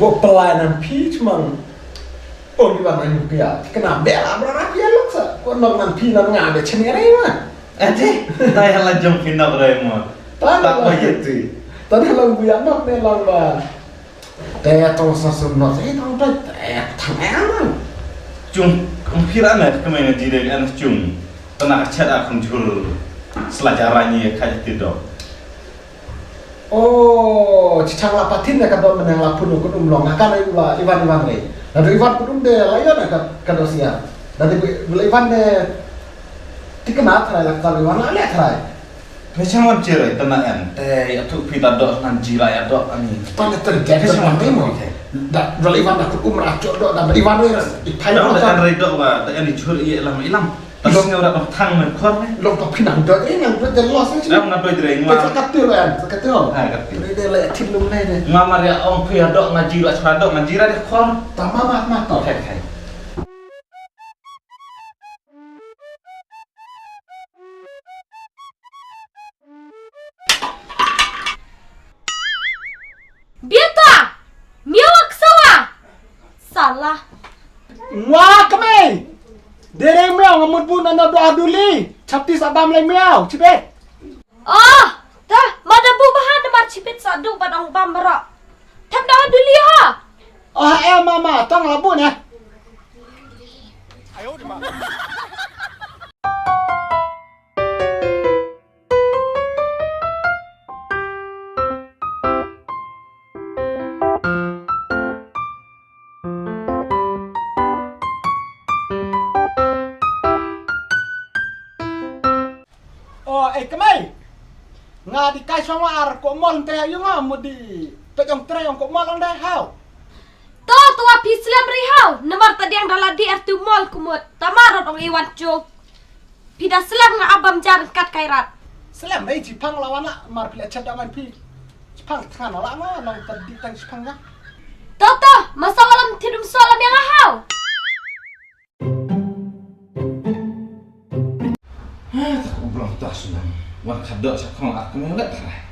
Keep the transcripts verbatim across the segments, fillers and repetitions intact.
Ko pelai nan phi cumang. Ong Iwan, ngan ïa phi ïa. Kena bela bra phi ïa lok sa. Ko nok nan phi nan nga de chene rei ma. Aje, ta ïa la jong phi nok rei mo. Ta ïa la. Ta ba ïa tu. Ta ïa la bu ïa nok ne lang ba. Te tong sa sun nok, eh, tong doi, eh, tang eh, man. Cung, ong phi ra ne, kemai nga ji de, eh, cung. Tana ka chet a kum jhur. Sla jara ni ka ti do. Oh, chi chang la patin ne ka don menang la pun ko um long, ka ne ula Ivan, Ivan re. Lada Ivan ko um de la yon ka, ka dosia. Lada ula Ivan de tikna trai la ka Ivan la le trai. Phi chang wan chi rei tana en te ïa tu phi ta doh nan ji la ïa doh ani. Tana ter jet. Phi chang wan mo. Da, da Ivan da kut umra chok doh da Ivan wei ras. I phai da kan rei doh wa da ani chur i lam i lam. Ta sngewra ba thang me khor ne. Long ta phi nang doh, eh, nang doh de los ne. Nang doh de ma. Sa ka tu lo en, sa ka tu. Ha ka tu. Rei de le thim lum ne ne. Nga mar ïa ong phi doh nga ji la chra doh nga ji la de khor. Ta ma ma ma ta. Khai khai. Biata! Miaw ak sawa! Salah. Ngwa kemai! Dere miaw nga mut bu na na dua duli. Chapti sa bam lai miaw, chibet. Oh, ta, ma da bu bahan da mar chibet sa du ba dong bam barak. Thep da duli ha. Oh, eh, mama, tang la bu ne. Oh, eh, kemai. Nga di kai shong ar ko mol te yung ha mut di pejong tre ong ko mol ong dai hau. To, to wa phi slem ri hau. Namar ta diang dala di er tu mol kumut. Tamar ong Iwan chung. Phi da slem nga abam jar kat kai rat. Slem ei chi phang lawan la mar phi le chat da man phi. Chi phang tngan la nga nong ta di tang chi phang nga. To, to, masa walam tidum solam yang hau. Heh, tak u blong tas nang. Wan khadok sa khong ak kemai lek krai.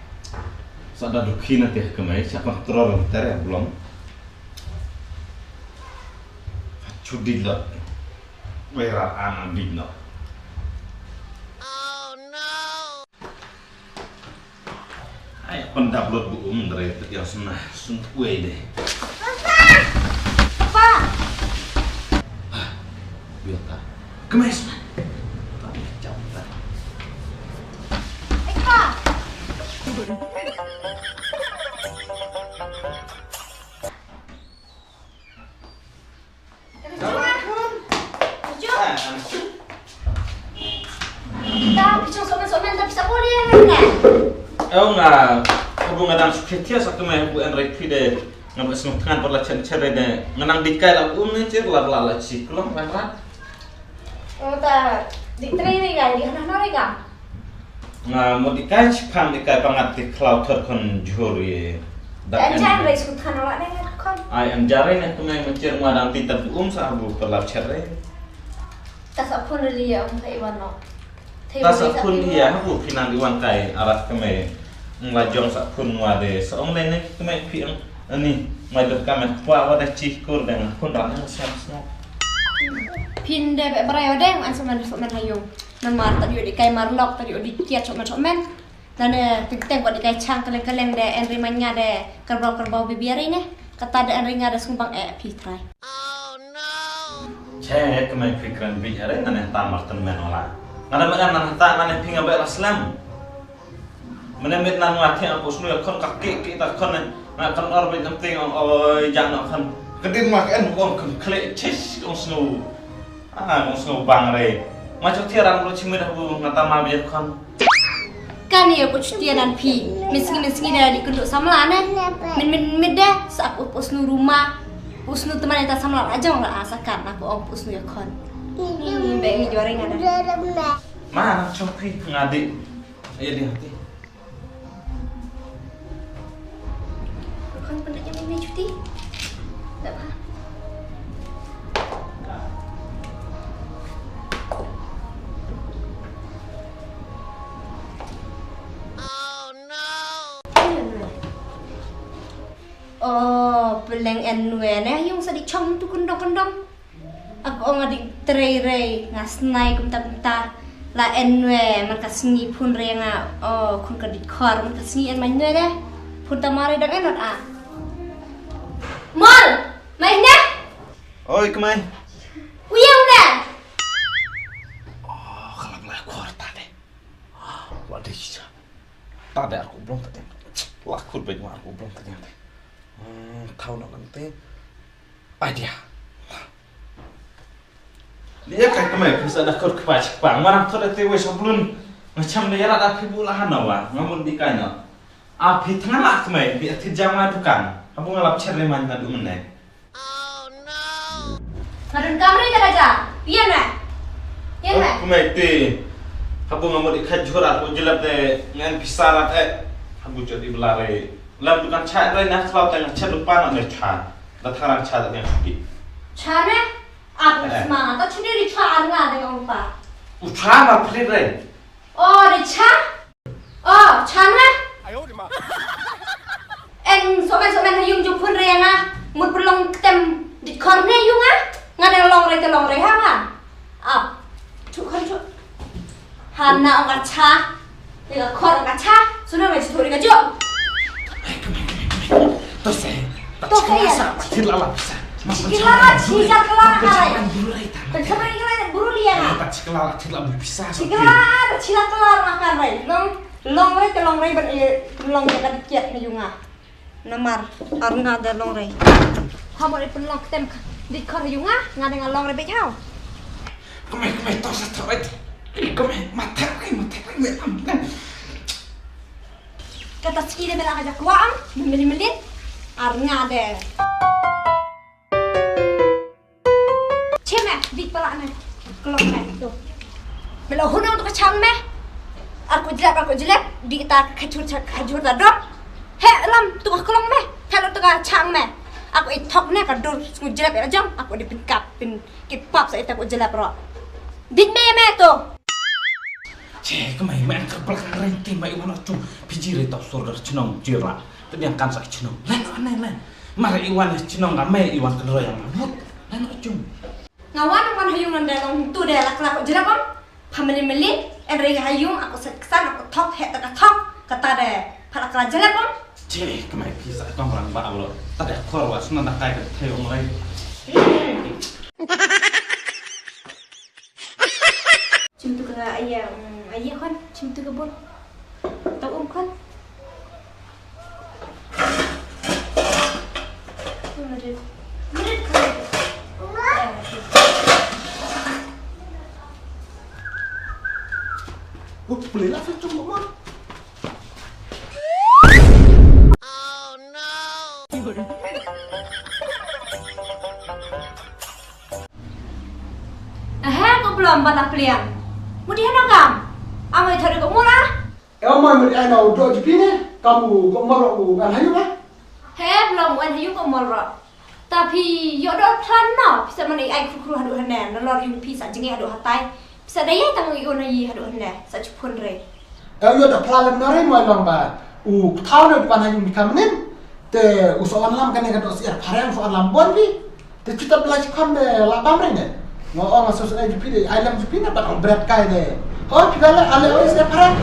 Sa da dukhi na teh kemai, sa kontrol tere blong. Chudi lot. Wei ra an an di no. Ai, pynda blot bu um dre pet ïa sna sung kuai de. Papa! Papa! Biota. Kemes. Tapi jam ta. Eka! Eo nga, haba nga dang sukhe thiah sa kmai haba en rei phi de, nga ba sngewthngan ba la chen chen rei de, nga nang dei kai la um ne cher la la la chi klong la rat. Ota dei trei rei ga, dei hana hana rei ga. Nga mo dei kai chiphang dei kai pangat dei khlaw thor khon jhur ye. Da en jan rei sut khana wa ne ngat khon. Ai en jan rei ne kumai mencer ngwa dang dei tad um sa bu pelap chet rei. Ta sa phun rei ya um thai wan no. Ta sa phun ya bu phi nang di wan kai arat kumai. Ngla jong sa phun ngwa de sa ong le ne kumai phi ang ani mai dur kamet kwa wa da chi kur de nga phun ran sa sa. Phin de be brai wa de an sa man sa man hayung. Namar ta dio di kai mar lok ta dio di kiat sok man sok men. Nane teng teng ko di kai chang kaleng kaleng de en ri manya de kerbau kerbau bibiar ine. Kata de en ri nga de sumbang e phi trai. Che ke mai phi kren bi are nane ta mar ten men ola. Nane me nane ta nane phi nga be la slem. Mene mit nan nga thiang ko snu ya khon ka ki ki ta khon ne. Nga kan or bit nam ting ong oi jang no khon. Kedin ma ken ong khon khle chis ong snu. Ah, ong snu bang re. Ma chok thiaran lo chimit habu nga ta ma biar khon. Kan ya ko chutia nan phi. Min sngi min sngi da di kunduk samla ne. Min min min da sa ko ko snu ruma. Ko snu teman ta samla ajong la asa kan na ko ong ko snu ya khon. Ni be ni jore nga da. Ma chok phi nga di. Ayo di hati. Khon pynah ïa mei mei cuti. Dah bah. Oh, Peleng en nwe ne yung sa di chong tu kendong kendong. Aku ong adik trei rei nga snai kumta kumta. La en nwe man ka sngi phun rei nga o kun ka dit khor man ka sngi en man nwe de. Phun ta mare dang enot a. Mol, mai ne? Oi kmai. Uyang de. Oh, kalak lai khor ta de. Wa de shisha. Ta de aku blong ta de. Lakur bej ma aku blong ta de. Hmm, thau na lang te. Idea. Dia kai kmai pisa da kor kpa chik pang. Marang thot te wei sablun. Ngacham de yara da phi bu la hana wa. Ngamun di kai no. A phi thnga la kmai bi athi jama dukan. Abu ngalap cher le man na du mene. Ngadun kamri ka raja. Iya me. Iya me. Kmai te. Abu ngamut ikat jura ko jelap de ngan pisa rat eh. Abu jodi belare. Lam dukan chai rai na klau tang chat lupa nak ne cha. Da tharang cha da yang sudi. Cha ne? Aku Eh. Semang ta chini ri cha arnga de ngompa. U cha ma pri rai. Oh, ri cha? Oh, cha ne? En somen somen ha yung jong phun rai nga. Mut pelong kem di korne yung ah. Nga de long rai te long rai ha nga. Ap. Chu khon chu. Hana ong ka cha. Ri ka khor ong ka cha. Sunu me chu ri ka ju. To se. To se ya. Thir la la pisa. Thir la la, thir la la, arai. Thir la la, buru liya na. Thir la la, thir la pisa. Thir la la, thir la la, arai. Long, long rai te long rai ban e long ka kiat na yung ah. Namar ar nga da long rai. Ha mo ri pun long kem di khor yung ah, nga da nga long rai bej hau. Kmai kmai to sa to rai. Kmai mata rai mata rai me am kan. Kata ski de mela ka jak wa am, meli meli. Ar nga de. Che me, dik pala me. Kelok me tu. Me lo hunong tu ka chang me. Ar ko jelep, ar ko jelep, dik ta ka chur cha ka chur ta dong. He lam tu ka kelok me. He lo tu ka chang me. Ar ko i thok ne ka dur sku jelep ya jong. Ar ko di pin kap pin ki pap sa ita ko jelep ro. Dik me me tu. Che kmai me ang ka plak reng ti mai wan tu. Piji re tau sur dar chnong jira. Te biang kan sa chnong. Len ane len. Mar i wan chnong ka me i wan ka roi ang mut. Lan o chung. Nga wan wan ha yung nan da long tu da lak lak jira bang. Family meli en rei ha yung aku set kesan aku thok he ta ka thok kata da phalak la jira bang. Che kmai phi sa tong rang ba lo. Ta da khor wa sna da kai ka thei ong rei. Chim tu ka aya, mm, aya khon, chim tu ka bun. Tau um khon. Merit. Merit khon. Wah, boleh lah, saya cuma. Ehe, ko Blom ba la pliang. Mut ïa no kam. Amai thari ko mula. E amai mut ai na u dok jipi ne. Kamu ko mol u ngan hayu ba. He Blom wan hayu ko mol ro. Ta phi ïoh dok plan no. Pisa mane ai khru khru haduh hane. Nalor ïung pisa jingi haduh hatai. Pisa daya tang ïoh na yi haduh hane. Sa chupun re. Ka ïoh da phla lem na re mo long ba u thaw ne u pan ha ïing ni kam nim. Te u sa wan lam kane ka dok syiar phareng u sa wan lam bon bi. Te chuta bla chi kham de la bam re ne. Ngo ong aso sa ji pi de ai lam ji pi ne pat ong bret kai de. Hoi pi da le ale oi syiar phareng.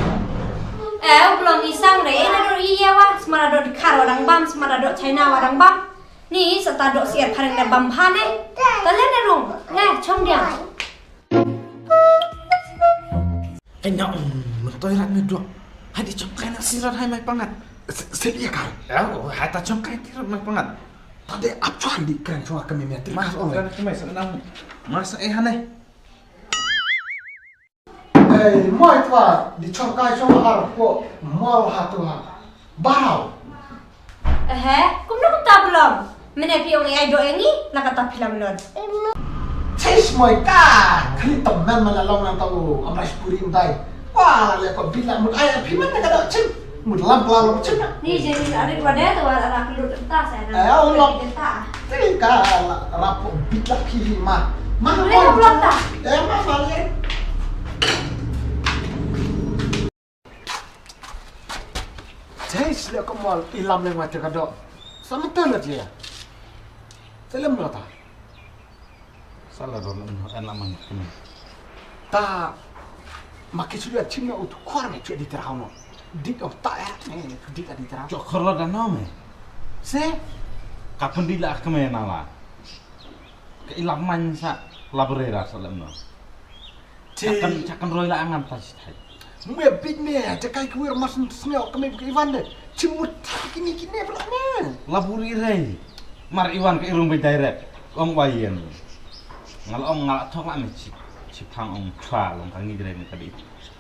Eh u blong i sang re ina dok i ya wa smara dok di khar wa dang bam smara dok China wa dang bam. Ni sa ta dok syiar phareng de bam bha ne. Ta le ne rung ne chong dia. Kanya ong mentoi rat me dok. Hadi chong kai na sirat hai mai pangat. Sel iya kai. Ya, oh, hata chong kai tirat mai pangat. Tade ap chuan di kren chong kami me tri. Mas ong. Kami sa nang. Mas eh hane. Eh, moi twa di chong kai chong har ko mol ha twa. Bau. Ehe, kumno kumta Blom. Mene phi ong ai do engi na kata phi lam lon. Chase moi ka. Khali tam men mana long nang tau amrai puri mdai. Wa le ko bila mut ai phi men na ka do chim. Mut lam pla long chim na. Ni je ni arit wa de to wa ra khlu ta sa na. Eh, ong long. Ta. Tri ka rap bila phi ma. Ma. Mut le long ta. Eh, ma ma le. Jai sile ko mol ilam leng wa te ka do. Sama tele dia. Lem lo ta. Sa la don en la man kini. Ta ma ki chulia chim na utu khor me chue di terau no. Dik ong ta ya me dik di terau. Chok khor lo da no me. Se ka pendi la ka me na la. Ka ilam man sa la berera sa lem no. Chakan chakan roi la angan ta si thai. Me bit me te kai kwir mas sneo ka me ka Ivan de. Chimut kini kini bla me. La buri rei. Mar Iwan ka irung bai direct. Ong bai yen. Ngal ong ngal thok la me chi. Chi phang ong chwa long ka ngi direct me ka di.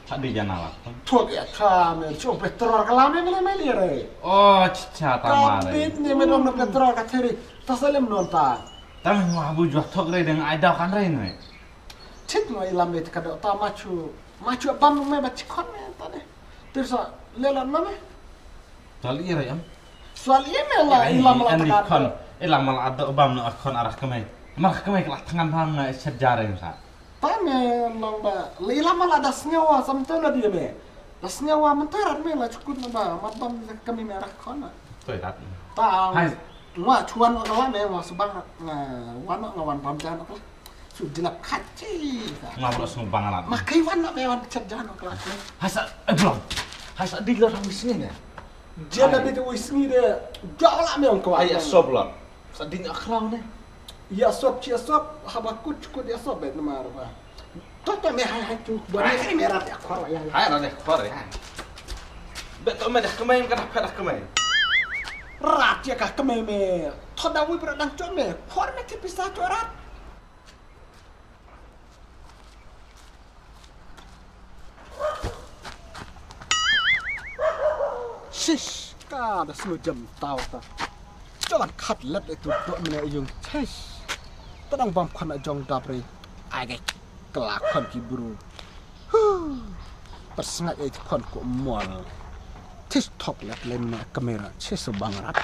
Thak di jana la. Thok ya ka me chu petrol ka la me me me li re. Oh, chicha ta ma re. Bit ne me dom na petrol ka theri. Ta salem non ta. Ta me ma bu jwa thok re deng ai daw kan re ne. Chit no ilam me ka do ta ma chu. Ma chu bam me ba chi khon me ta de. Tirsa lela na me. Tal i re am. Sual i me la ilam la ta ka. Ilam la ado bam no akhon arah kemai. Mar kemai kelak tangan bam na chet jareng sa. Ta me nang ba la ilam la da sngewa sam to la di me. Da sngewa man ta rat me la chukut na ba ma bam kami me arah khon na. Toi rat. Ta. Hai. Wa chuan wa la me wa subang wa no wa bam jan ko. Su dilap khachi. Nga bro sung bang alat. Ma kai wan na me wan chat jan ko. Hasa eh bro. Hasa di lo rang sini ne. Dia na di tu sini de. Jauh la me ong ko. Ai asob la. Sa di na khlau ne. Ya sob chi sob haba kut kut ya sob bet na mar ba. To to me hai hai tu. Ba ne sini me rat ya khor ya. Hai rat ya khor ya. Bet to me dah kemai ka dah dah kemai. Rat ya ka kemai me. To da wi bro dang chot me. Khor me ti pisa chot rat. Shish, ka da sngewjam taw ta. Jalan khat let itu dok mene yung. Shish. Tadang bam khon a jong dapri. Ai gai kela khon ki bru. Huh. Persngat ai khon ko mol. Tis thok let lem na kamera. Shish bang rat.